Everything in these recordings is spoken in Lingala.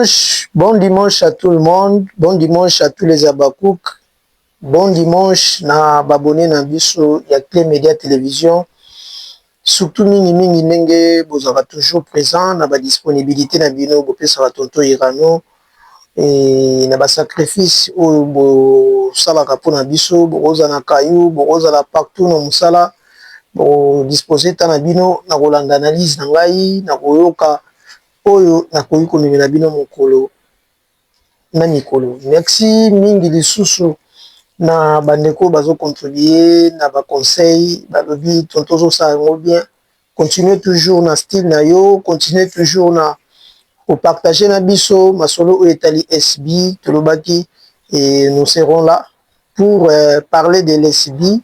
Dimanche, bon dimanche à tout le monde, bon dimanche à tous les Abakouk, bon dimanche na ba abonnés na biso ya Clé Média Télévision. Surtout mingi mingi ndenge bozalaka toujours présent na ba disponibilité na bino, bopesaka tonton Irano e na ba sacrifice oyo bosalaka mpona biso. Bokozala na kayu, bokozala partout na mosala, bodispose ta na bino na kolanda analyse na ngai, na koyoka oyo nakoki komemela bino mokolo na mikolo. Merci mingi lisusu na bandeko bazocontribue na baconseil. Balobi: "Tonton, ozosala yango bien, continue toujours na style na yo, continue toujours na kopartage na biso masolo oyo etali SB." Tolobaki et nous serons là pour parler de l'SB.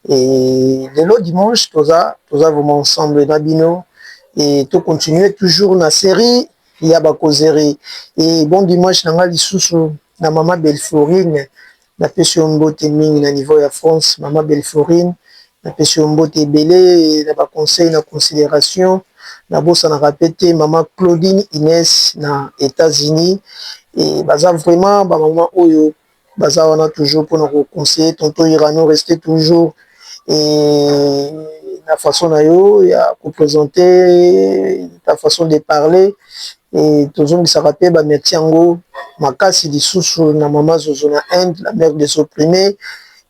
Et lelo dimanche, toza vraiment ensemble na bino et tocontinue toujours na série ya bacauserie. Et bon dimanche na ngai lisusu na mama Belforine. Napesi yo mbote mingi na niveau ya France. Mama Belforine, napesi yo mbote ebele na baconseil na considération. Nabosanaka mpe te mama Claudine Ines na États-Unis. E baza vraiment bamama oyo baza wana toujours mpona koconseiller tonton Irano: rester toujours e na façon na yo ya koprésenter, ta façon de parler. E tozongisaka mpe bamerci yango makasi lisusu na mama Zozo na Inde, la mère des opprimés,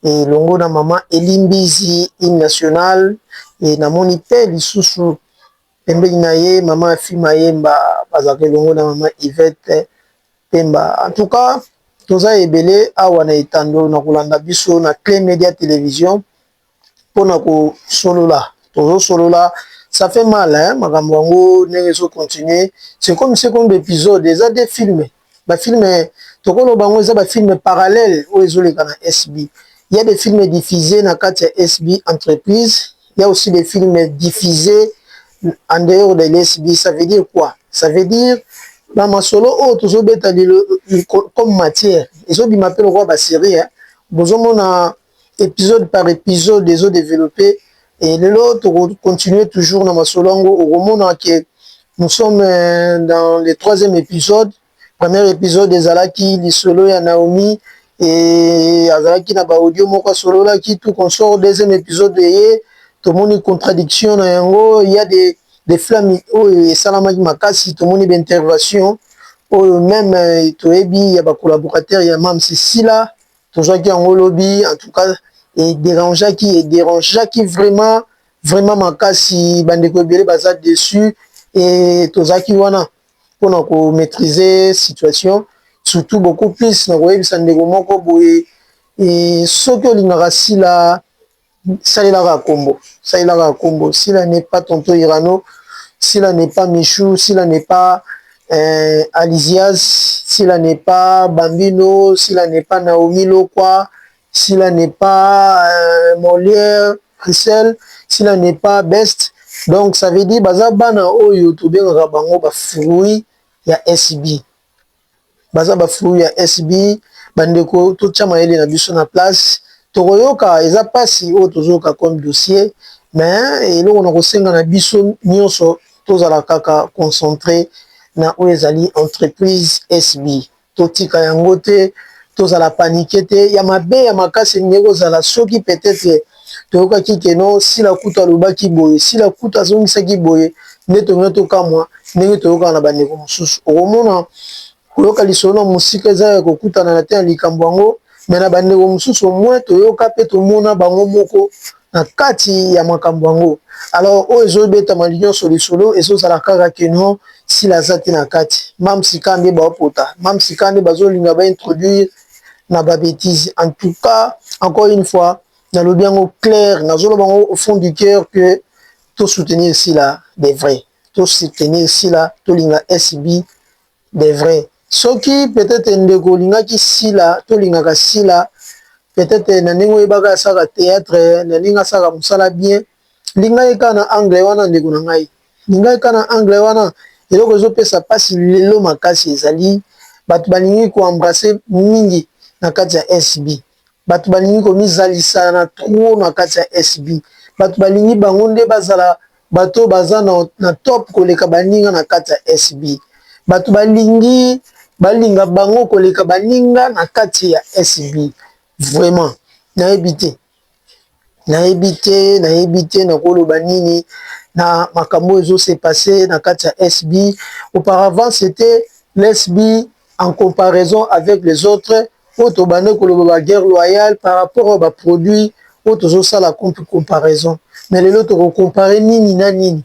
elongo na mama Elimbizi, hymne national. E namoni mpe lisusu pembeni na ye mama Afi Mayemba, bazalaka elongo na mama Yvette Pemba. En tout cas, toza ebele awa na etando na kolanda biso na Clé Média Télévision mpona kosolola. Tozosolola, ça fait mal, hein? Makambo yango ndenge ezocontinue, c'est comme second épisode, eza des films, bafilm tokoloba yango eza bafilm parallèle oyo ezoleka na SB. Il y a des films diffusés na kati ya SB Entreprise, il y a aussi des films diffusés en dehors de l'SB. Ça veut dire quoi? Ça veut dire bamasolo oyo tozobeta lelo comme matière ezobima mpe lokola basérie, bozomona épisode par épisode ezodéveloppe. Et lelo tokocontinue toujours na masolo yango. Okomona ke nous sommes dans le troisième épisode. Premier épisode ezalaki lisolo ya Naomi e azalaki na baaudio moko asololaki, tout consort. Deuxième épisode eye, tomoni contradiction na yango, ya des flammes oyo esalamaki makasi. Tomoni baintervention oyo même toyebi ya bacollaborateur ya Mam Sisila, tozwaki yango lobi. En tout cas, edérangeaki vraiment vraiment makasi. Bandeko ebele baza déçu e tozalaki wana mpona komaîtriser situation. Surtout beaucoup plus na koyebisa ndeko moko boye: e soki olingaka Sila, salelaka kombo, salelaka kombo. Sila n'est pas tonton Irano, Sila n'est pas Michou, Sila n'est pas Alisias, Sila n'est pas Bambino, Sila n'est pas Naomi Lokwa, Sila n'est pas Molière Chrisel, Sila n'est pas Best. Donc ça veut dire baza bana oyo tobengaka bango bafruit ya SB, baza bafruit ya SB. Bandeko, totya mayele na biso na place. Tokoyoka eza mpasi oyo tozoyoka comme dossier, mais eloko na kosenga na biso nyonso, tozala kaka concentré na oyo ezali entreprise SB. Totika yango te, tozala panique te. Ya mabe ya makasi elingi kozala soki peut-être toyokaki ke non, Sila kutu alobaki boye, Sila kutu azongisaki boye, nde tolingi tokamwa ndenge toyokaka na bandeko mosusu. Okomona koyoka lisolo na mosika eza ya kokutana na te na likambo yango, me na bandeko mosusu au moins toyoka mpe tomona bango moko na kati ya makambo yango. Alors oyo ezobetama nyonso, lisolo ezozala kaka ke non, Sila aza te na kati. Mamsika nde baopota, mamsika nde bazolinga baintroduire na babêtise. En tout cas, encore une fois, nalobi yango clair, nazoloba yango au fond du cœur que tosoutenir Sila des vrais, tosoutenir Sila, tolinga SB des vrais. Soki peut-être ndeko olingaki Sila, tolingaka Sila peut-être na ndenge oyebaka asalaka théâtre, na ndenge asalaka mosala bien, linga ye kaka na angle wana. Ndeko na ngai, linga ye kaka na angle wana. Eloko ezopesa mpasi lelo makasi ezali bato balingi koembrasser mingi na kati ya SB, bato balingi komizalisa na trop na kati ya SB, bato balingi bango nde bazala bato baza na top koleka baninga na kati ya SB. Bato balingi balinga bango koleka baninga na kati ya SB. Vraiment, nayebi te. Nayebi te, nayebi te nakoloba nini na makambo ezo se passer na kati ya SB. Auparavant, c'était l'SB en comparaison avec les autres oyo tobande koloba ba guerre loyale par rapport à ba produit oyo tozosala comparaison. Mais lelo tokocompare nini na nini?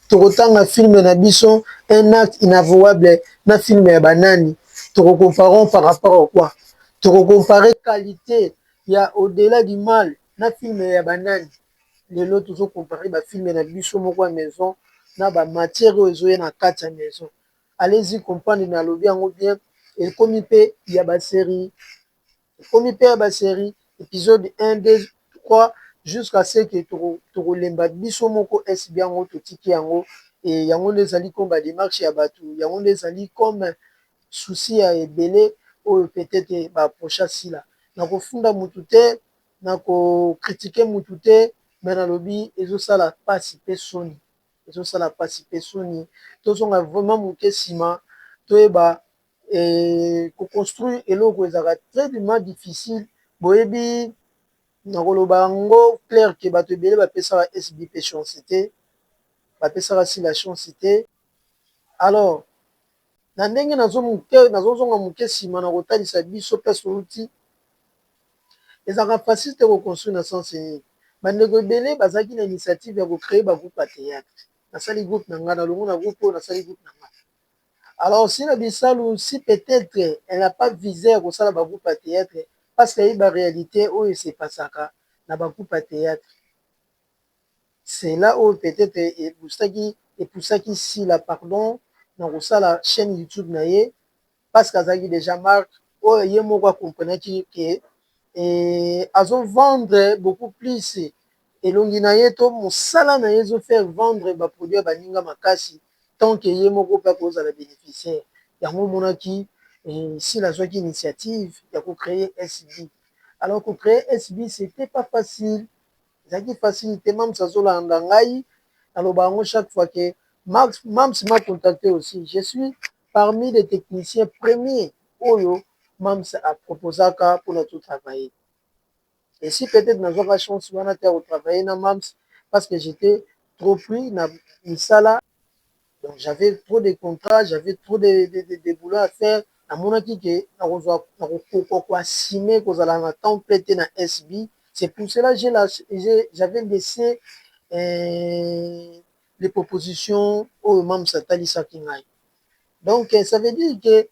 Tokotanga film na biso Un acte inavouable na film ya banani? Tokocompare par rapport à quoi? Tokocompare qualité ya Au-delà du mal na film ya banani? Lelo tozocompare bafilm na biso moko ya maison na bamatière oyo ezoya na kati ya maison. Allez-y comprendre, nalobi yango bien. Ekomi mpe ya basérie, ekomi mpe ya basérie, épisode 1, 2, 3, jusqu'à ce que tokolemba biso moko SB yango, totiki yango. E yango nde ezali comme badémarche ya bato, yango nde ezali comme souci ya ebele oyo peut-être baapprocha Sila. Nakofunda mutu te, nakocritiquer mutu te, me nalobi ezosala mpasi mpe soni, ezosala mpasi mpe soni. Tozonga vraiment moke nsima, toyeba koconstruire eloko ezalaka très difficile. Boyebi, nakoloba yango clair ke bato ebele bapesaka SB mpe chance te, bapesaka Sila chance te. Alors na ndenge nazozonga moke nsima na kotalisa biso place outi, ezalaka facile te koconstruire. Na sens nini? Bandeko ebele bazalaki na initiative ya kocréer bagroupe ya théâtre. Nasali groupe na ngai, nalongo na groupe oyo, nasali groupe na ngai. Alors Sila Bisalu, si peut-être elle n'a pas visé ya kosala bagroupe ya théâtre, parce que ayebi baréalité oyo esepasaka na bagroupe ya théâtre, c'est là oyo peut-être epusaki epusaki Sila, pardon, na kosala chaîne YouTube na ye, parce que azalaki déjà marque oyo ye moko akomprenaki ke azovendre beaucoup plus elongi na ye to mosala na ye ezofaire vendre baproduit ya baninga makasi, tant ke ye moko mpe akozala bénéficiaire. Yango omonaki Sila azwaki initiative ya kocréer SB. Alors kocréer SB, c'était pas facile, ezalaki facile te. Mams azolanda ngai, naloba yango chaque fois ke Mams m'a contacté aussi. Je suis parmi les techniciens premiers oyo Mams aproposaka mpona totravailler. Et si peut-être nazwaka chance wana te ya kotravailler na Mams, parce que j'étais trop pris na misala, donc j'avais trop de contrats, j'avais trop de boulot à faire. Namonaki ke nakozwa, nakokoka koassumer kozala na temps plein te na SB. C'est pour cela j'avais laissé les propositions oyo Mams atalisaki ngai. Donc ça veut dire ke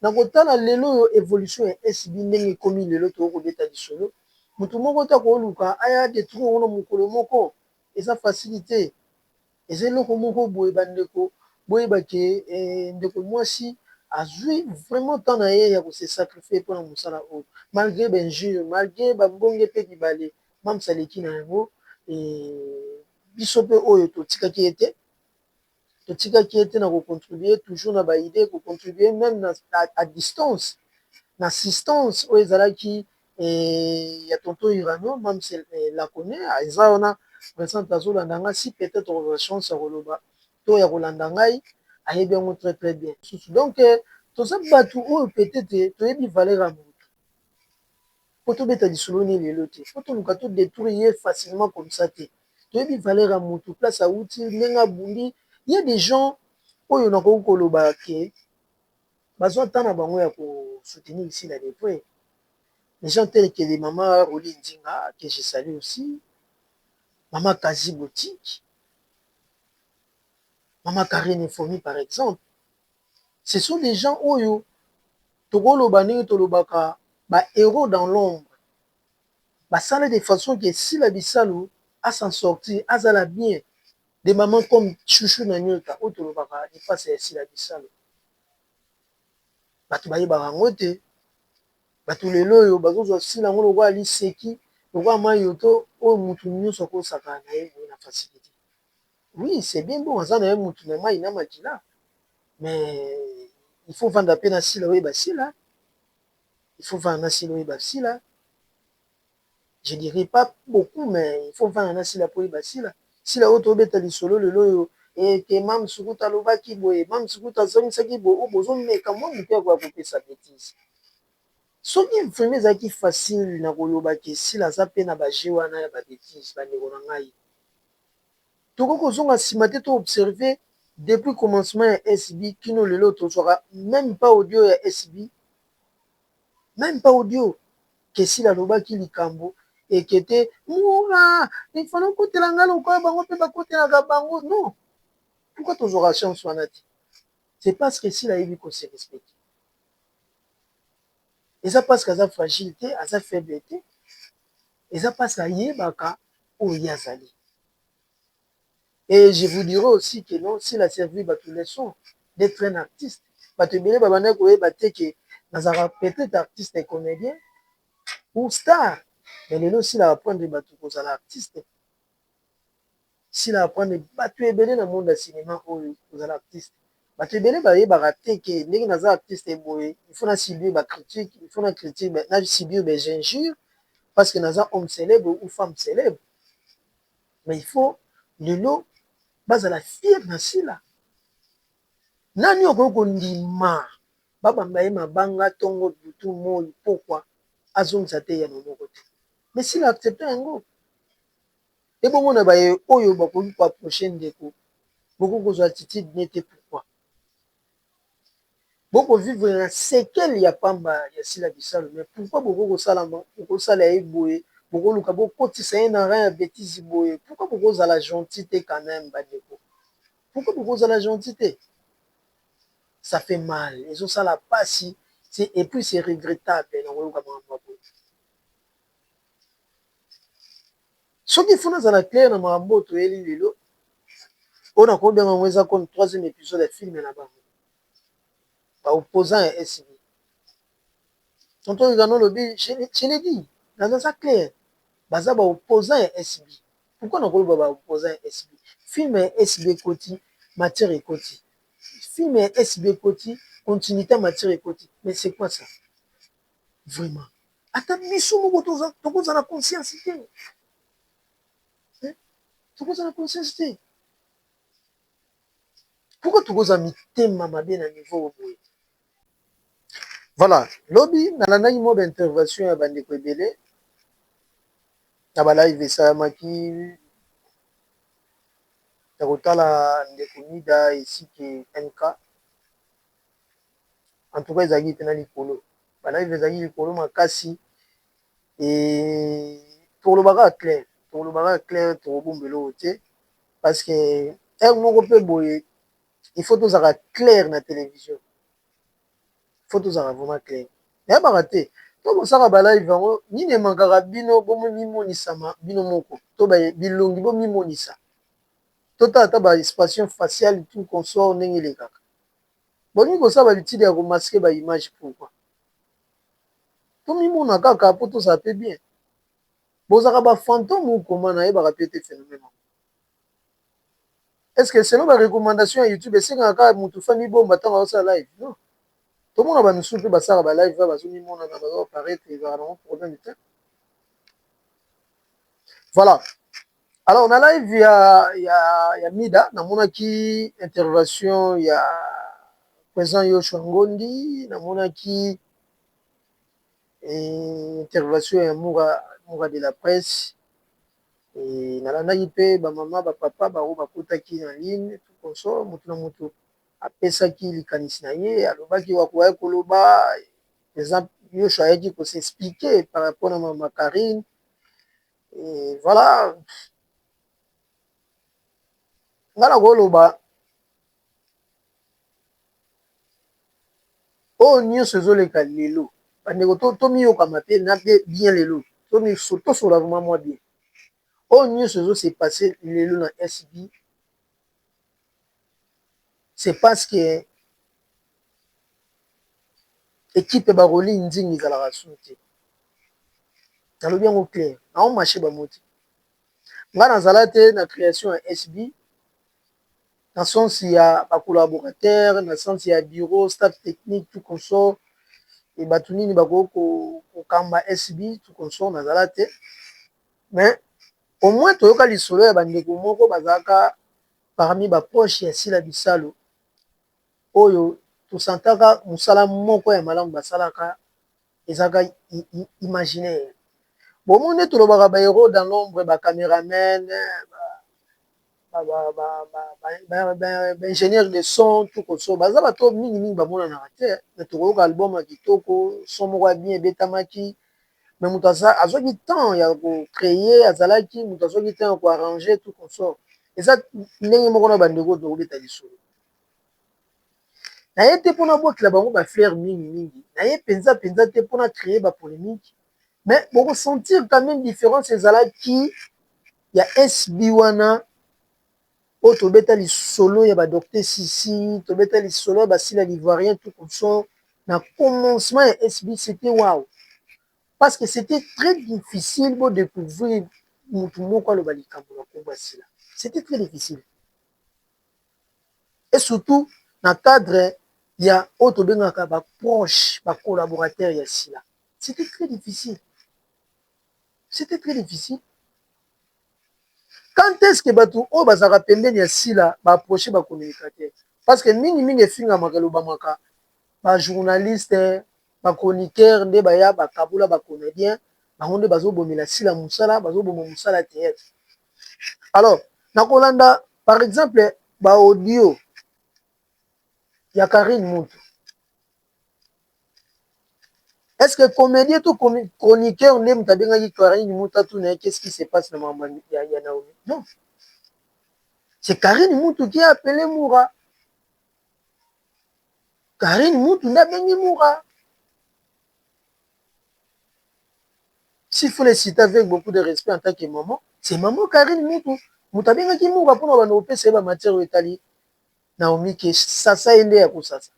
na kotala lelo oyo évolution ya SB ndenge ekomi lelo, tokobeta lisolo, motu moko te akoluka aya détruire ngo na mokolo moko. Eza facile te, eza eloko moko boye. Bandeko, boyeba ke ndeko mwasi azwi vraiment temps na ye ya kose sacrifier mpona mosala oyo, malgré bainjure, malgré bambonge mpe mibale Mams aleki na yango. Biso mpe oyo totikaki ye te, totikaki ye te na kocontribue toujours na baidée, kocontribue même à distance, na assistance oyo ezalaki ya tonton Urano. Mams la connaît, eza wana présente, azolanda nga. Si peut-être okozwa chance ya koloba to ya kolanda ngai, ayebi yango très très bien. Donc toza bato oyo peut-être toyebi valeur ya motu po tobeta lisolo nini lelo te, po toluka todétruire ye facilement comme ça te. Toyebi valeur ya motu, place awuti, ndenge abundi. Ya des gens oyo nakoki koloba ke bazwa temps na bango ya kosoutenir Sila de près, les gens tels que les mama Roli Ndinga, que je salue aussi, mama Kazi Boutique, mama Karine Fomi par exemple. Ce sont des gens oyo tokoloba ndenge tolobaka bahéros dans l'ombre, basala de façon ke Sila Bisalu s'en sortir, azala bien. Des mamans comme Chouchou na Nyota oyo tolobaka lipasa ya Sila Bisalu, bato bayebaka yango te. Bato lelo oyo bazozwa Sila yango lokola liseki, lokola mayoto oyo mutu nyonso akosakana na ye boye na facilité. Oui, c'est bien bon, aza na ye mutu na mai na makila, mais il faut vanda mpe na Sila oyeba Sila, il faut vanda na Sila oyeba Sila. Je dirais pas beaucoup, mais il faut vanda na Sila po oyeba Sila. Sila oyo tobeta lisolo lelo oyo, Eke Mam Sukuta alobaki boye, Mam Sukuta azongisaki boye, oyo bozomeka mwa moke ya koya kopesa bêtise. Soki vraiment ezalaki facile na koloba ke Sila aza mpe na ba jeu wana ya ba bêtise, bandeko na ngai, tokoki kozonga nsima te. To observe depuis commencement ya SB kino lelo, tozwaka même pas audio ya SB, même pas audio ke Sila alobaki likambo eke te. Mura ifale okotela ngai lokola bango mpe bakotelaka bango. Non, pourquoi tozwaka chance wana te? C'est parce que Sila ayebi kose respecter. Eza parce que aza fragile te, aza faible te. Eza parce que ayebaka oyo ye azali. Et je vous dirai aussi que non, Sila servi bato leçon d'être un artiste. Bato ebele babandaki koyeba te ke nazalaka peut-être artiste et comédien ou star, mais lelo Sila apprendre bato kozala artiste. Sila apprendre bato ebele na monde ya cinéma oyo kozala artiste. Bato ebele bayebaka te ke ndenge naza artiste boye, il faut na subir ba critique, il faut na critique, na subir ba injure, parce que naza homme célèbre ou femme célèbre. Mais il faut lelo bazala fier na Sila. Nani okoki kondima babamba ye mabanga ntongo, butu, moi, pokwa, azongisa te eyano moko te? Mais Sila accepte yango. Ebongo na baye oyo bakoki ko approcher ndeko, bokoki kozwa attitude ne te. Pourquoi bokovivre na séquelle ya pamba ya Sila Bisalo? Mais pourquoi bokoki kosala ye boye, bokoluka bokotisa ye na rang ya bêtise boye? Pourquoi bokozala gentil te quand même, bandeko? Pourquoi bokozala gentil te? Ça fait mal, ezosala pasi et puis c'est regrettable na koyoka makambo ya boye. Soki funa azala clair na makambo oyo toyeli lelo, oyo nakobenga yango eza comme troisième épisode ya film na bango, ba opposant ya SB. Tonton Yugano olobi, je l'ai dit, naza clair, baza ba opposant ya SB. Pourquoi nakoloba ba opposant ya SB? Film ya SB ekoti, matière ekoti. Film ya SB ekoti, continuité ya matière ekoti. Mais c'est quoi ça vraiment? Ata biso moko tokozala conscience te, tokozala conscience te. Pourquoi tokozala mitema mabe na niveau boye? Voilà, lobi nalandaki mwa ba intervention ya bandeko ebele na ba live esalamaki ya kotala ndeko Mida esike MK. En tout cas, ezalaki mpena likolo, ba live ezalaki likolo makasi. E tolobaka clair, tolobaka clair, tokobomba eloko te, parce que heure moko mpe boye il faut tozalaka clair na télévision, il faut tozalaka vraiment clair. Nayebaka te to bosala ba live yango nini emakaka bino. Bomimonisama bino moko to bilongi, bomimonisa, totala ata ba expression faciale, tout consort ndenge elekaka. Bolingi kosala ba habitude ya ko masquer ba image, pourquoi? Tomimona kaka mpo tozala mpe bien. Bozalaka ba fantôme ou comment? Nayebaka mpe te phénomène. Est ce que selon ba recommandation ya YouTube esengaka kaka motu fa mibomba ntango azosala live? Non, tomona bamisusu mpe basalaka ba live, bazomimonana, bazo apparaître, ezalaka nango problème te. Voilà, alors na live ya Mida, namonaki intervention ya président Yoshua Ngondi, namonaki intervention ya Mura, Mura de la presse. Nalandaki mpe bamama, bapapa bango bakotaki na ligne, tout consort. Motu na motu apesaki likanisi na ye, alobaki wakoya koloba. Président Yoshua ayaki kos'expliquer par rapport na mama Karine. Et voilà, nga na koloba oyo nyonso ezoleka lelo, bandeko, tomiyokama mpe na bien lelo, tosola vraiment mwa bien. Oyo nyonso ezose passer lelo na SB, c'est parce que équipe baroli nzingi ezalaka su te. Nalobi yango clair, naomashe bango te. Nga nazala te na création ya SB na sens ya ba collaborateur, na sens ya bureau, staff technique, tout consort, e bato nini bakoki kokamba SB, tout consort, nazala te. Mais au moins toyoka lisolo ya bandeko moko bazalaka. Parmi ba proches ya Sila Bisalu oyo tosantaka mosala moko ya malamu basalaka, ezalaka imaginaire. Bomoni nde tolobaka ba héros dans l'ombre, ba cameraman, ba ingénieur de son, tout koso, baza bato mingimingi bamonanaka te. Me tokoyoka album ya kitoko, son moko ya bien ebetamaki, mais moto azwaki temps ya ko créer, azalaki moto azwaki temps ya ko arranger, tout consort. Eza ndenge moko na bandeko tokobeta lisolo naye te mpona bwakela bango ba fleurs mingimingi, naye mpenza mpenza te mpona créer ba polémique, mais boko sentir quand même différence ezalaki ya SB wana oyo tobeta lisolo ya ba docteur Sisi, tobeta lisolo ya basila l'ivoirien, tout consort. Na commencement ya SB, c'était waouh, parce que c'était très difficile bo découvrir mutu moko aloba likambo na nkombo ya Sila. C'était très difficile, et surtout na cadre ya oyo tobengaka ba proche, ba collaborateur ya Sila. C'était très difficile, c'était très difficile. Quand est-ce que bato oyo bazalaka pembeni ya Sila ba approche ba communicateur? Parce que mingimingi efingamaka, elobamaka ba journaliste, ba chroniqueur nde baya bakabula ba comédien, bango nde bazobomela Sila mosala, bazoboma mosala théâtre. Alors nakolanda par exemple ba audio ya Karine Mutu. Est ce que comédien to chroniqueur nde moto abengaki Karine Mutu atuna ye qu'est ce qui se passe na makambo ya Naomi? Non, c'est Karine Mutu qui a appelé Moura. Karine Mutu nde abengi Moura. S'il faut les citer avec beaucoup de respect en tant que maman, c'est maman Karine Mutu moto abengaki Moura mpona bando kopesa ye ba matière oyo etali Naomi, ke sasa ye nde ya kosasa.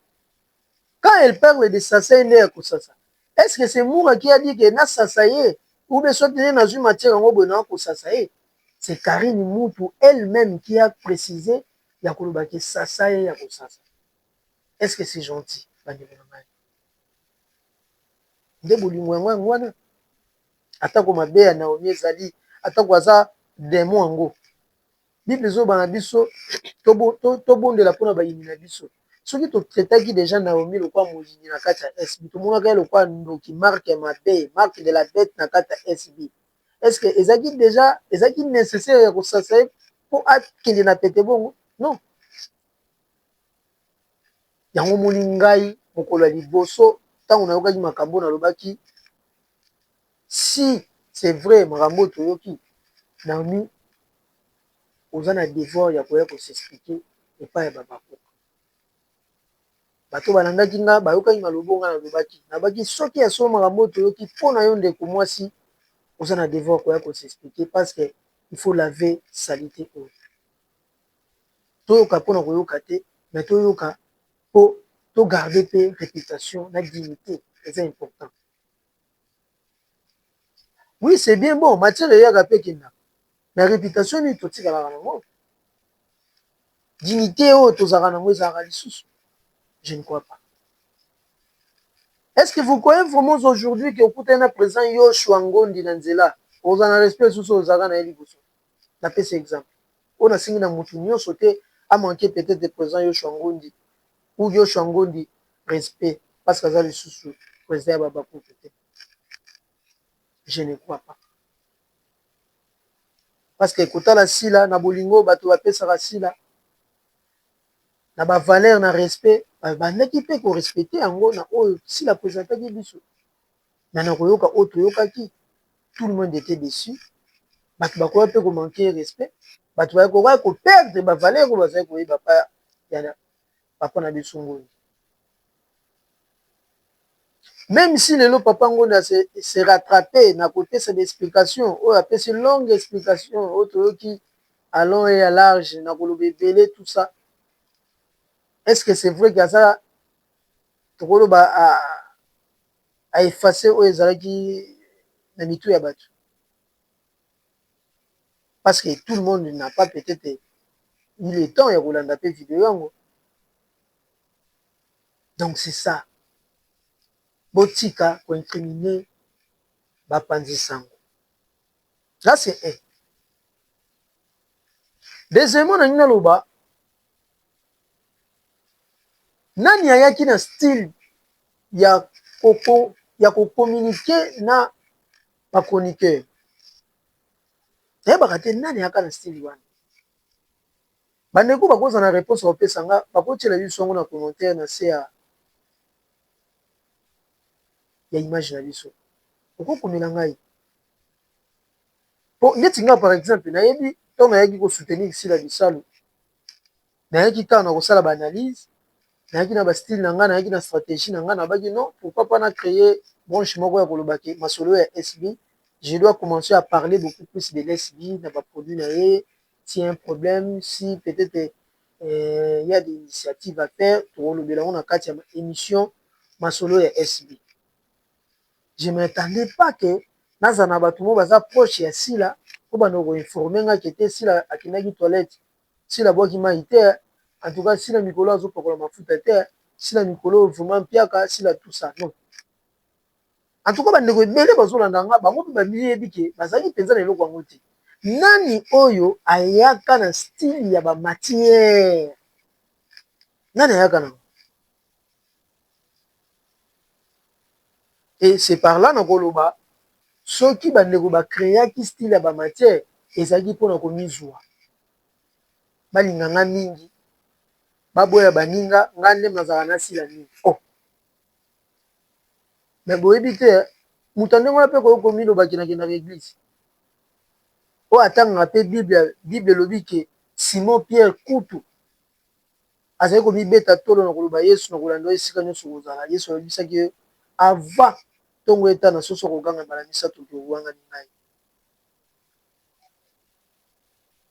Quand elle parle de sasa ye nde ya kosasa, est ce que c'est Moura qui a dit ke nasasa ye, ou bien soki nde nazwi matière yango boye naa kosasa ye? C'est Karine Mutu elle-même qui a précisé ya koloba ke sasa ye ya kosasa. Est ce que c'est gentil, bandeko na ngai? Nde bolingo yango yango wana. Atako mabe ya Naomi ezali, atako aza démon yango, Bible ezoba na biso tobondela mpona bayini na biso. Soki totraitaki déjà Naomi lokwa moyini na kati ya SB, tomonaka ye lokwa ndoki, marque ya mabe, marque de la bête na kati ya SB, est ce que ezalaki déjà, ezalaki nécessaire ya kosasa ye mpo akende na pete bongo? Non. Yango moni ngai mokolo ya liboso ntango nayokaki makambo, nalobaki: si c'est vrai makambo oyo toyoki, Naomi oza na devoir ya koya ko s'expliquer epai ya babakoka. Bato balandaki nga bayokaki maloba nga nalobaki. Nalobaki: soki ya solo makambo oyo toyoki mpo na yo, ndeko mwasi, oza na devoir koya ko s'expliquer, parce que il faut laver saleté oyo. Toyoka mpona koyoka te, mais toyoka mpo to garder mpe réputation na dignité, eza important. Oui, c'est bien bon, matière eyaka mpe ekendaka, mais réputation nini totikalaka nango? Dignité oyo tozalaka nango ezalaka lisusu? Je ne crois pas. Est-ce que vous croyez vraiment aujourd'hui ke okutani na président Yoshua Ngondi na nzela, ozala na respect lisusu oyo ozalaka na ye liboso? Napesi exemple oyo, nasengi na motu nyonso te a manquer peut-être président Yoshua Ngondi ou Yoshua Ngondi respect parce que aza lisusu président ya babakuku te. Je ne crois pas, parce que kotala Sila na bolingo bato bapesaka Sila na ba valeur na respect, bandaki mpe ko respecter yango na oyo Sila présentaki biso. Mais na koyoka oyo toyokaki, tout le monde était déçu. Bato bakoya mpe ko manquer respect, bato bakoka ko perdre ba valeur oyo bazali koyeba pa ya papa na biso Ngondi. Même si lelo papa Ngondi se rattrape na kopesa ba explication oyo apesi, longue explication oyo toyoki à long et à large na koloba ebele, tout ça, est ce que c'est vrai ke aza tokoloba a effacer oyo ezalaki na mitu ya bato? Parce que tout le monde n'a pas peut-être eu le temps ya kolanda mpe video yango. Donc c'est ça, botika ko incriminer bapanzi sango. Là, c'est un. Deuxièmement, nalingi naloba Nani ayaki na style ya ya kocommuniquer na bachroniqueur? Nayebaka te nani ayaka na style wana. Bandeko bakozala na réponse bakopesa nga, bakotiela biso yango na commentaire na se ya image na biso. Okokomela ngai po neti nga par exemple nayebi ntango nayaki kosoutenir Sila Bisalu, nayaki kaka na kosala baanalyse, nayaki na bastyle na ngai, nayaki na stratégie na ngai. Nabaki non, pourquoi pas na créer branche moko ya koloba ke masolo ya SB, je dois commencer à parler beaucoup plus de l'SB na baproduit na ye. Si un problème, si peut-être il y a des initiatives à faire, tokolobela yango na kati ya émission masolo ya SB. Je m'attendais pas que nazala na bato moko baza proche ya Sila po banda koinformer nga ke te, Sila akendaki toilette, Sila abwaki mai te, en tout cas Sila mikolo azopakola mafuta te, Sila mikolo vraiment mpiaka, Sila tout ça. Non, en tout cas bandeko ebele bazolanda nga, bango mpe bamiyebi ke bazalaki mpenza na eloko yango te. Nani oyo ayaka na style ya bamatière? Nani ayaka nango? Et c'est par là nakoloba, soki bandeko bacréaki style ya bamatière, ezalaki mpona komizwa, balinga nga mingi, baboya baninga, nga nde nazalaka na Sila mingi. Oh, mais boyebi te, moto ya ndenge wana mpe koki komiloba kendakendaka église oyo atangaka mpe Bible. Bible elobi ke Simon Pierre kutu azali komibeta tolo na koloba: "Yesu, na kolanda esika nyonso kozala." Yesu ayebisaki ye: "Avant ntongo etana, soso koganga mbala misato, ke owangani ngai."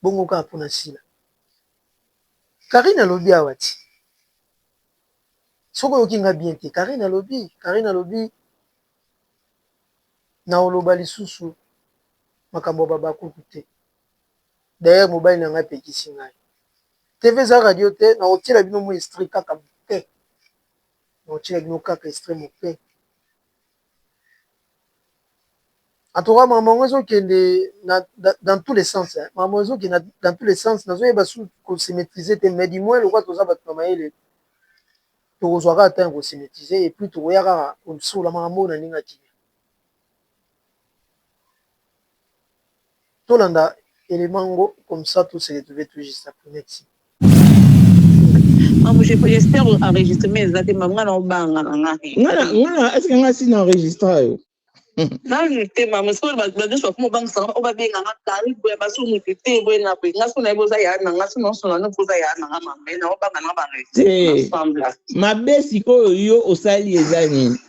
Bongo kaka mpona Sila. Karine alobi awa ti soki oyoki nga bien te. Karine alobi, Karine alobi na oloba lisusu makambo ya babakuku te. D'ailleurs mobali na ngai apekisi ngai. TV eza radio te. Na kotiela bino mo extrait kaka moke, na kotiela bino kaka extrait moke. En tout cas makambo yango ezokende dans tous les sens, makambo ezokende dans tous les sens. Nazoyeba su kose maîtriser te, mais du moins lokwa toza bato na mayele, tokozwa kaka temps ya kose maîtriser et puis tokoya kaka kosola makambo oyo na ndenge ya kimia. Tolanda élément ngo, comme ça tout se retrouve tout juste après. Merci. J'espère enregistrement eza te. Mama, nga na obanga na nga. Ngana est-ce que nga si na enregistre yo? Nanu te, mama. Sikoyo bato nyonso bakoma obangisanga oyo babenganga kari boya baso motu te boye na boye. Nga so nayebi oza ya na nga so naosona no oza ya na nga, mama, na obanga na nga. Te, mabe sikoyo yo osali eza nini?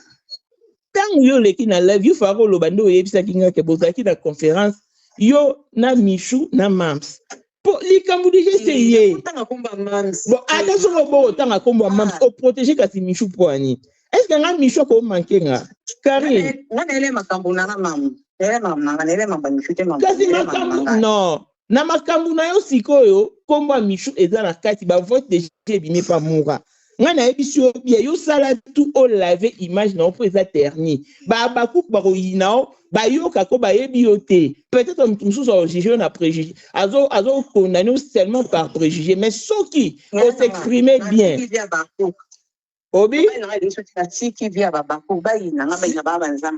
Ntango yo oleki na live, yo faka koloba nde oyebisaki nga ke bozalaki na conférence, yo na Michu na Mams, po likambo déjà ese ye. Bon, ata soki obo otanga nkombo ya Mams, oprotege kasi Michu mpo ya nini? Est ce que nga Michu akomanke nga, Karine? Nga nayele makambo na nga, mama, nayele makambo na nga, nayele makambo ya Michu te. Kasi makambo non, na makambo na yo sikoyo nkombo ya Michu eza na kati, bavote déjà ebimi pa mura. Ngai nayebisi yo bien, yosala tu olave image na yo mpo eza terni. Babakuku bakoyina yo, bayokako bayebi yo te. Peut-être moto mosusu aojuge yo na préjugé, azokondamne yo seulement par préjugé, mais soki osexprime bien, obi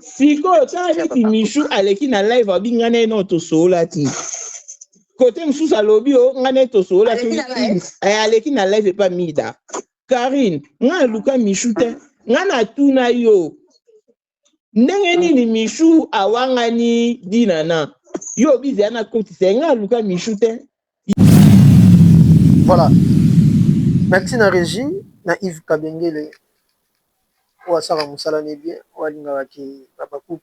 sikoyo tala neti Michu aleki na live, abi ngai na ye no tosolola ti kote mosusu, alobi o ngai na ye tosolola, aleki na live epa Mida. Karine, ngai naluka Michu te. Ngai natuna yo ndenge nini Michu awangani Dinana, yo obizi ya nakotisa ye. Ngai aluka Michu te. Voilà, merci na régie, na Yves Kabengele oyo asalaka mosala ne bien, oyo alingaka ke babakuku,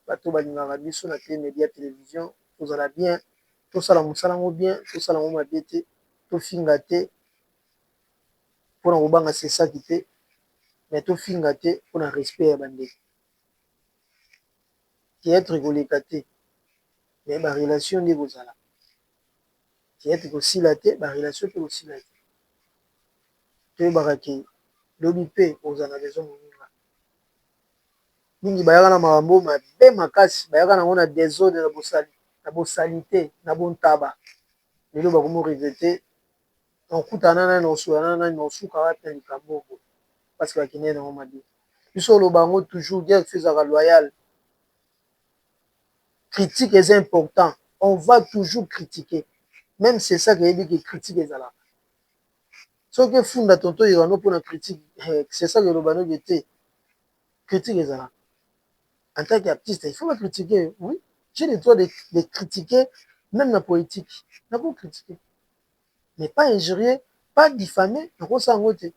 bato balingaka biso na Tele Média Télévision tozala bien, tosala mosala yango bien, tosala yango mabe te, tofinga te mpona kobanga sesaki te, mais tofinga te mpona respect ya bandeko. Théâtre koleka te, mais barelation nde kozala. Théâtre kosila te, barelation mpe kosila te. Toyebaka ke lobi mpe ozala na besoin moninga. Mingi bayaka na makambo mabe makasi, bayaka nango na désordre, na bosali, na bosali te, na bontaba. Lelo bakomi regretter: nakutana nani, nakosola na nani, nakosuka wapi na likambo oyo. Parce que bakendeki nango mabe. Biso oloba yango toujours, guerre faut ezalaka loyale. Critique eza important. On va toujours critiquer. Même c'est ça que yebi ke critique ezalaka. Soki efunda tonton Irano mpona critique, c'est ça que eloba noki te. Critique ezalaka. En tant qu'artiste, il faut pas critiquer. Oui, j'ai le droit de critiquer, même la politique. Nako critiquer. Mais pas injurier, pas diffamer, nakosala yango te.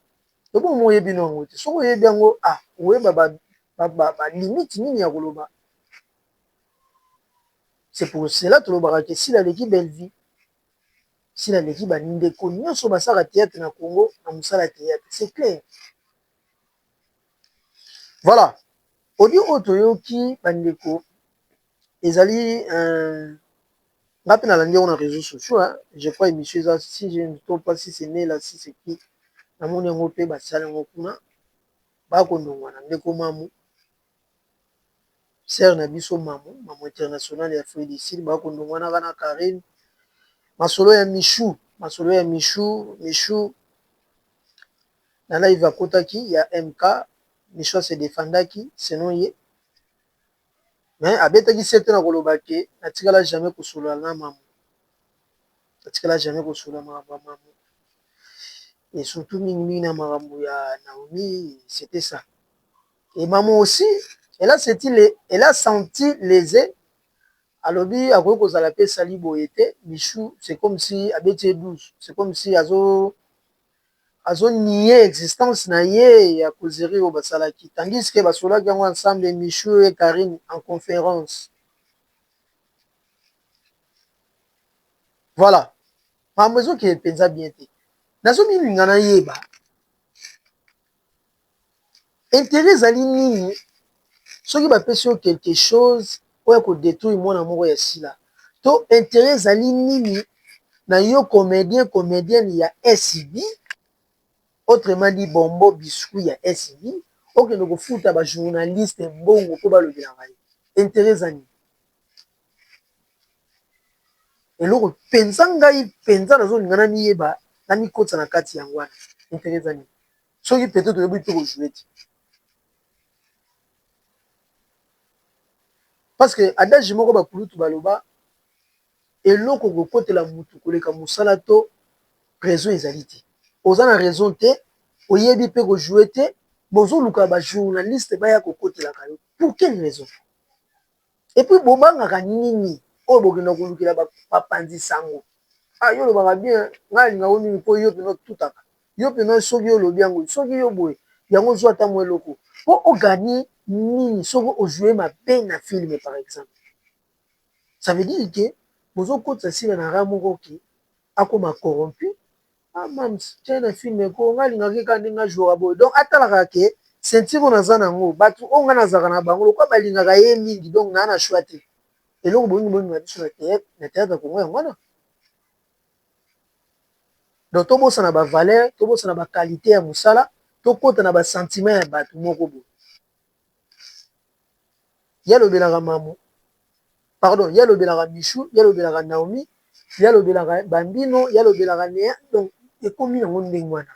Lobo oyebi no yango te. Soki oyebi yango, ah, oyeba ba limite nini ya koloba. C'est pour cela tolobaka ke Sila aleki Bellevue. Sila aleki bandeko nyonso basalaka théâtre na Congo na mosala ya théâtre. C'est clair. Voilà. Audio oyo toyoki, bandeko, ezali nga mpe nalandi yango na réseaux sociaux. Je crois émission eza, si je ne trompe pas, si c'est Nela, si c'est qui, namoni yango mpe basali yango kuna. Bakondongwana ndeko Mamu, sœur na biso Mamu, Mamu international ya Afrique du Sud, bakondongwanaka na Karine. Masolo ya Michou, masolo ya Michou. Michou na live akotaki ya MK, Michou ase défendaki selon ye, mais abetaki se te na koloba ke natikala jamais kosolola na Mamu, natikala jamais kosolola makambo ya Mamu et surtout mingimingi na makambo ya Naomi. C'était ça. Et Mamu aussi, elle a senti lésé. Alobi akoki kozala mpe esali boye te. Michou, c'est comme si abeti ye 12, c'est comme si azonie existence na ye ya causerie oyo basalaki, tandis que basolaki yango ensemble, Michou et Karine, en conférence. Voilà, makambo ezokende mpenza bien te. Nazomilinga nayeba intérêt ezali nini soki bapesi yo quelque chose oyo kodétruire mwana moko ya Sila, to intérêt ezali nini na yo comédien, comédienne ya SB, autrement dit bonbon, biscuit ya SB, okende kofuta bajournaliste mbongo mpo balobelaka ye? Intérêt eza nini? Eloko mpenza ngai mpenza nazolinga namiyeba, namikotisa na kati yango wana, intérêt eza nini soki peut-être oyebi mpe kojouer te? Parce que adage moko bakulutu baloba, eloko kokotela mutu koleka mosala to raison ezali te. Oza na raison te, oyebi mpe kojouer te, bozoluka bajournaliste baya kokotelaka yo, pour quelle raison? Et puis bobangaka nini oyo bokenda kolukela bapanzi sango? Ah, yo olobaka bien, ngai alingako mingi mpo yo mpena otutaka yo mpena. Soki olobi yango, soki yo boye yango, ozwa ata mwa eloko mpo ogagner nini soki ojouer mabe na film par exemple? Ça veut dire ke bozokotisa Sila na ra moko ke akoma corrompu. Ah, mams tie na film ko ngai alingaki kaka ndenge ajouaka boye. Donc atalaka ke ceinture oyo naza nango, bato oyo ngai nazalaka na bango lokola balingaka ye mingi, donc naa na choix te. Eloko bolingi bolinga biso na théâtre ya Congo yango wana. Donc tobosana bavaleur, tobosana baqualité ya mosala, tokɔta na basentiment ya bato moko boye. Ye alobelaka Mamu, pardon, ye alobelaka Michou, ye alobelaka Naomi, ye alobelaka Bambino, ye alobelaka Nea. Donc ekomi yango ndenge wana.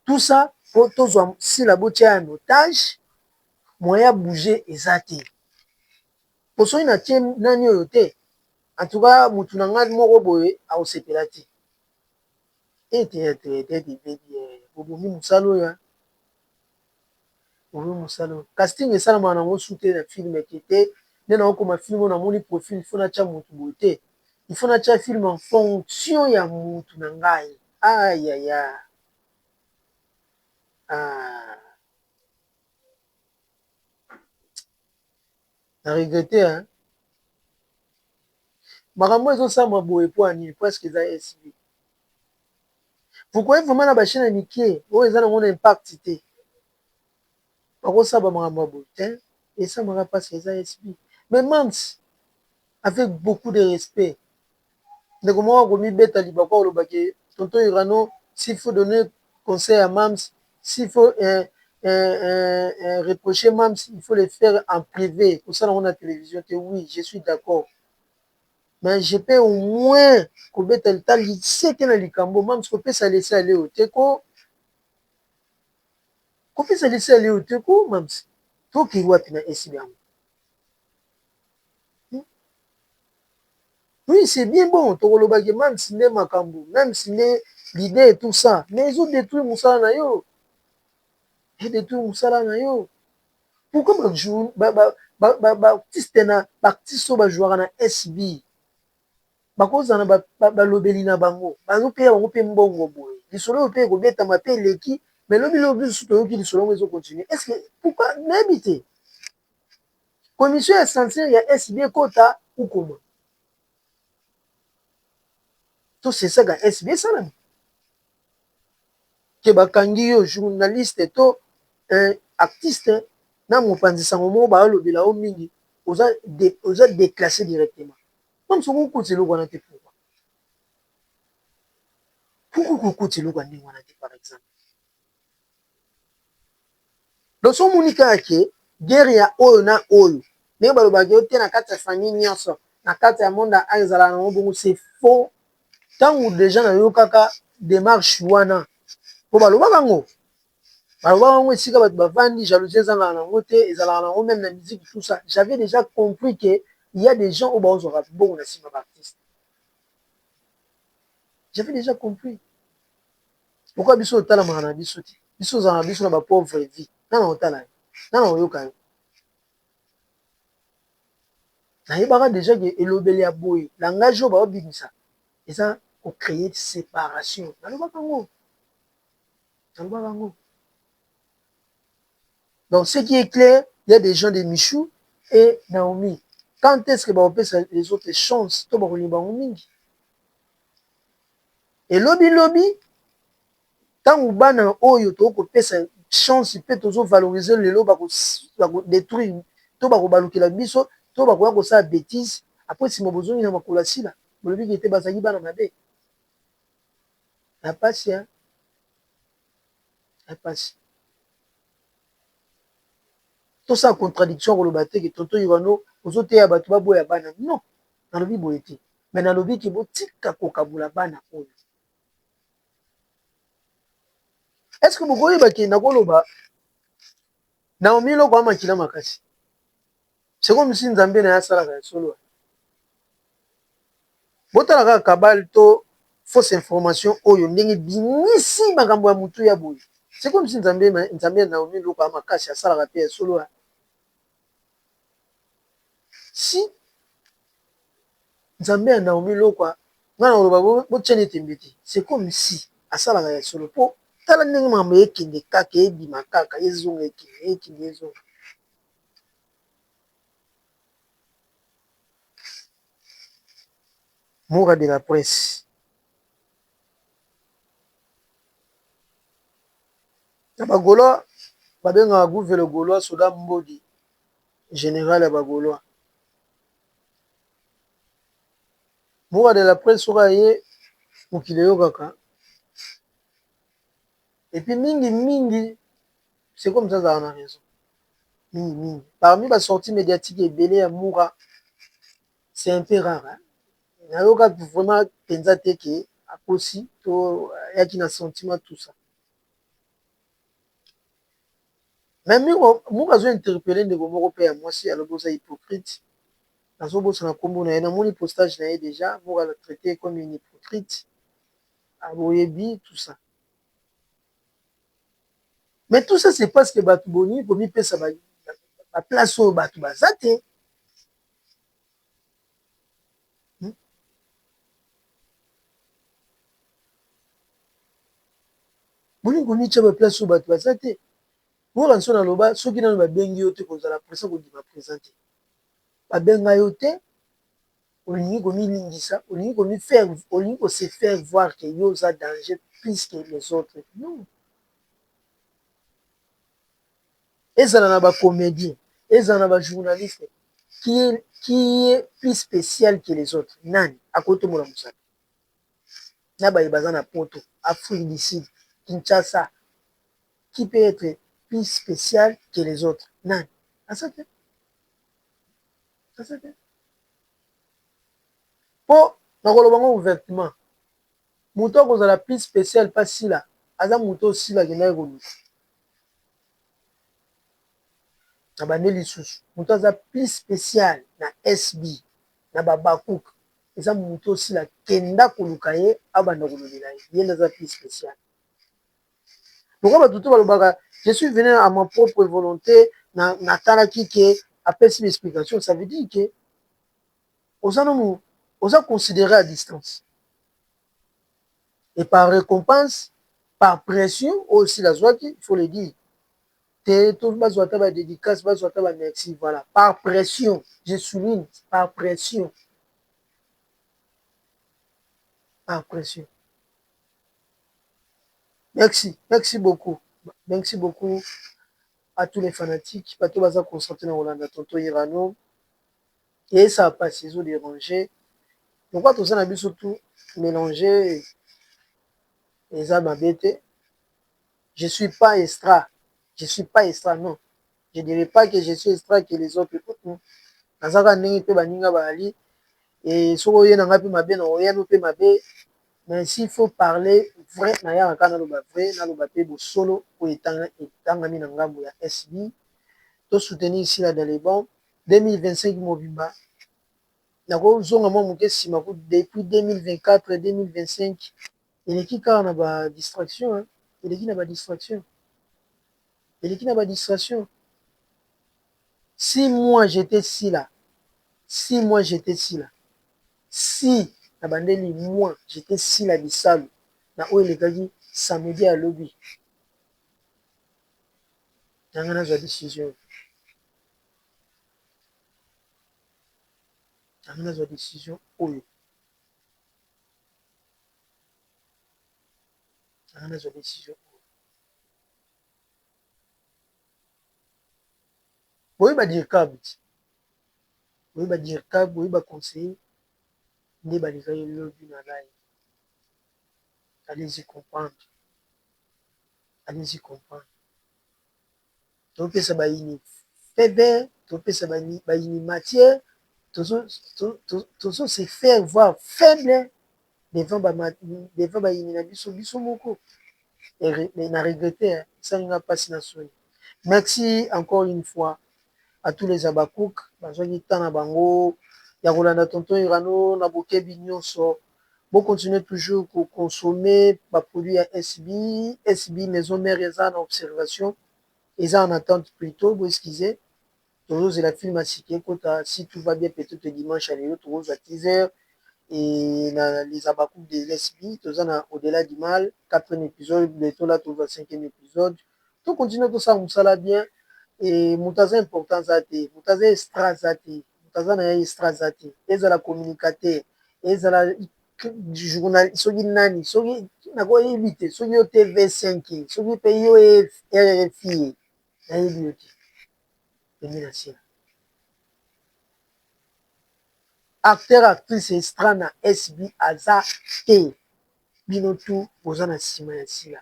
Tout ça po tozwa Sila, botia ya otage, moyen ya bouger eza te. Po soki natie nani oyo te, en tout cas mutu na ngai moko boye akosepela te. E théâtre, théâtre ebebi, bobomi mosala oyo, bobomi mosala oyo. Casting esalamaka nango su te na film eke te. Nde naokoma film oyo, namoni profil, il faut natya motu boye te, il faut natya film en fonction ya mutu na ngai. Ayaya, ah. Na regrette, hein? Makambo ezosalama boye mpo ya nini? Presque eza SB. Vous croyez vraiment na bachaîne ya mike oyo eza nango na impact te bakosala bamakambo ya boye te? Esamaka mpasi, eza SB. Mais mams, avec beaucoup de respect, ndeko moko akomibeta libaku alobaki: "Tonton Irano, s'il faut donner conseil à mams, s'il faut reprocher mams, il faut le faire en privé, kosala yango na télévision te." Oui, je suis d'accord, mais je peux au moins kobeta ta liseke na likambo. Mams, kopesa laisser aller oyo te ko. Kopesa lise ya leo te ko mams. Tokei wapi na SB yango? Hmm? Oui, c'est bien bon. Tokoloba ke mams nde makambo, mams nde l'idée et tout ça. Mais ezo détruire mosala na yo. E détruire mosala na yo. Pourquoi ba jour ba ba ba ba ba artiste na ba artiste oyo ba jouaka na SB bakozala na balobeli na bango bazopeya bango mpe mbongo boye lisolo oyo mpe ekobetama mpe eleki mais lobi lobi lisusu toyoki lisolo yango ezocontinue est ce que pourquoi nayebi te commission ya censure ya SB ekota ou comment tosesaka SB esalami ke bakangi yo journaliste to artiste na mopanzi sango moko balobela yo mingi oza oza déclassé directement. Meme soki okoti eloko wana te, pourquoi pourquoi kokoti eloko ya ndenge wana te? Par exemple, donc so omoni kaka ke guerre ya oyo na oyo, ndenge balobaka yo te na kati ya famille nyonso, na kati ya monde ya ezalaka nango bongo, c'est faux. Ntango déjà nayokaka démarche wana, mpo balobaka yango, balobaka yango esika bato bavandi, jalousie ezangaka nango te, ezalaka nango même na musique, tout ça, j'avais déjà compris que il y a des gens oyo bazwaka mbongo na nsima baartiste. J'avais déjà compris pourquoi biso otalamaka na biso te. Biso ozala na biso na bapauvre vie, nana otala yo, nana oyoka yo. Nayebaka déjà ke elobeli ya boye, langage oyo baobimisa eza kocréer séparation. Nalobaka yango, nalobaka yango. Donc ce qui est clair, il y a des gens de Michou et Naomi. Quand est-ce que baopesa les autres chance to bakolinga bango mingi? Elobi lobi ntango bana oyo tokopesa chance mpe tozovalorize lelo, bakodétruire to bakobalukela biso to bakoya kosala bétise. Après nsima bozongi na makolo ya sila, bolobiki ete bazalaki bana mabe. Na pasi ya pasi, tosala contradiction koloba te ke tonton Irano ozoteya bato baboya bana. Non, nalobi boye te, mais nalobi ke botika kokabola bana oyo. Est ce que bokoyeba ke nakoloba Naomi Loko amakila makasi? C'est comme si Nzambe na ye asalaka ya solo. Botala kaka kabale to fausse information oyo ndenge bimisi makambo ya motu ya boye. C'est comme si Nzambe, Nzambe ya Naomi Loko makasi asalaka mpe ya solo. Si Nzambe ya Naomi Lokwa, nga na koloba botia neti tembe te, c'est comme si asalaka ya solo, mpo tala ndenge makambo ekende kaka, ebima kaka, ezonga, ekende, ekende, ezonga. Moura de la presse na bagaulois babengaka Gouve le Gaulois, soda Mbodi, général ya bagaulois. Moura de la presse, soki aye mokili eyokaka. Et puis mingi mingi, c'est comme ça, azalaka na raison mingi mingi. Parmi basortie médiatique ebele ya Moura, c'est un peu rare, hein? Nayoka vraiment mpenza te ke akosi to ayaki na sentiment, tout ça. Mais Moura azo interpelle ndeko moko mpe ya mwasi, alobi oza hypocrite. Nazobosana nkombo na ye, namoni postage na ye déjà. Moura la traité comme une hypocrite, aboyebi tout ça. Mais tout ça, c'est parce que bato bolingi komipesa baplace oyo bato baza te. Bolingi komitya baplace oyo bato baza te. Moka nso naloba, soki nano babengi yo te, kozala pressé kondima présent te. Babenga yo te, olingi komilingisa, olingi komifaire, olingi kose faire voir ke yo oza danger plus que les autres. Non, ezala na bacomédien, ezala na bajournaliste, qui est plus spécial que les autres? Nani akotombola mosala na baye baza na Poto, Afrique du Sud, Kinshasa? Qui peut être plus spécial que les autres? Nani aza te, aza te. Mpo nakoloba ngo ouvertement, moto akozala plus spécial mpa Sila aza moto oyo Sila akendaki koluka. Na bande lisusu moto aza plus spécial na SB na babakuk eza moto osila kenda koluka ye abanda kolobela ye, ye nde aza plus spécial. Pourquoi bato to balobaka je suis venu à ma propre volonté, natalaki ke apesi explication, ça veut dire ke oza nanu oza considéré à distance et par récompense, par pression oyo osila azwaki, il faut le dire te, to bazwa ata badédicace, bazwa ata bamerci. Voilà, par pression, je souligne, par pression, par pression. Merci, merci beaucoup, merci beaucoup à tous les fanatiques, bato baza concentré na kolanda tonton Irano. Eyesaka mpasi, ezodéranger. Pourquoi toza na biso tout mélanger? Eza mabe te. Je suis pas extra, je suis pas extra, non, je dirais pas que je suis extra que les autres. Naza kaka ndenge mpe baninga bazali. E soki oye na ngai mpe mabe, na oyano mpe mabe. Mais s'il faut parler vrai, nayaka kaka naloba vrai, naloba mpe bosolo oyo etangami na ngambo ya SB. Tosoutenir Sila dans les bons 2025 mobimba. Nakozonga mwa moke nsima, depuis 2024, 2025 eleki kaka na badistraction, eleki na badistraction, eleki na badistraction. Si moi j'étais Sila, si moi j'étais Sila, si na bandeli, moi j'étais Sila Bisalu na oyo elekaki samedi ya lobi, nanga nazwa décision, nanga nazwa décision oyo, nanga nazwa décision oyo. Boyeba dircab ti, boyeba dircab, boyeba conseiller nde balekaki lobi na live. Allez-y comprendre, allez-y comprendre. Topesa bayini feu, topesa bayini matière, tozo se faire voir faible devant bayini na biso, biso moko. Na regrette, esalinga mpasi na soni. Merci encore une fois à tous les abakouk bazwaki temps na bango ya kolanda tonton Irano na bokebi nyonso. Bocontinue toujours koconsommer baproduit ya SB. SB maison mère eza na observation, eza en attente plutôt, boexcuse, tozozela film ya sika ekota. Si tout va bien, peut-être dimanche ya lelo tokozwa teaser. Et na les abakouk de l'SB, toza na Au-delà du mal, quatrième épisode, bientôt là tozwa cinquième épisode. Tocontinue tosala mosala bien. E moto aza important aza te, moto aza extra aza te, moto aza na ye extra aza te. Ezala communicateur, ezala journal, soki nani, soki nakoyebi te, soki yo TV5, soki mpe yo RFI, nayebi yo te. Pembe na sila acteur, actrice extra na SB aza te. Bino tu boza na nsima ya sila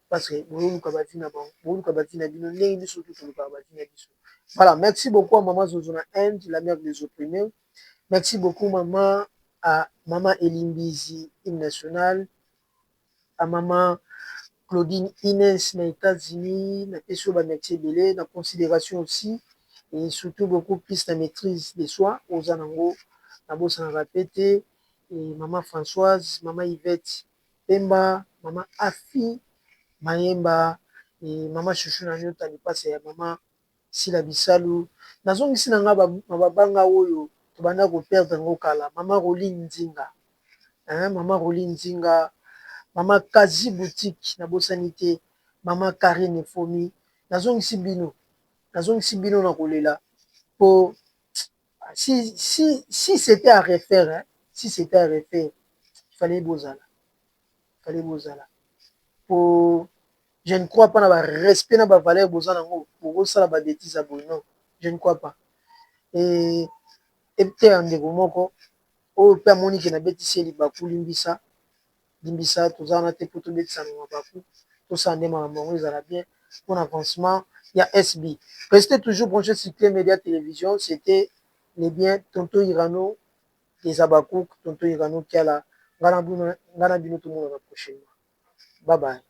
parce que boluka bavi na bango, boluka bavi na bino ndenge biso tu tolukaka bavi na biso. Voilà, merci beaucoup à maman Zozo na Inde, la mère des opprimés. Merci beaucoup maman, à maman Elimbizi, hymne national, à maman Claudine Inès na États-Unis. Napesi oyo bamerci ebele na considération aussi et surtout beaucoup plus na maîtrise de soi oza nango, nabosanaka pe te. Et mama Françoise, mama Yvette Pemba, mama Afi Mayemba et mama Chouchou na nyota lipasa ya mama Sila Bisalu. Nazongisi na nga na babanga oyo tobanda koperdre yango kala, mama Roline Nzinga, hein, mama Roline Nzinga, mama Kazi Boutique, nabosani te mama Karine Efomi. Nazongisi bino, nazongisi bino na kolela po si c'était à refaire, hein, si c'était à refaire, il fallait bozala, il fallait bozala po je ne crois pas na barespect na bavaleur boza nango bokosala babêtise ya boye. Non, je ne crois pas. E te ya ndeko moko oyo mpe amoni ke nabetisi ye libaku, limbisa, limbisa. Toza wana te mpo tobetisa na mabaku, tosala nde makambo yango ezala bien pour l'avancement ya SB. Restez toujours branchés sur Clé Média Télévision. C'était les biens tonton Irano des Abakouk, tonton Irano Kiala. Ngana bino tomonana prochainement. Bye bye.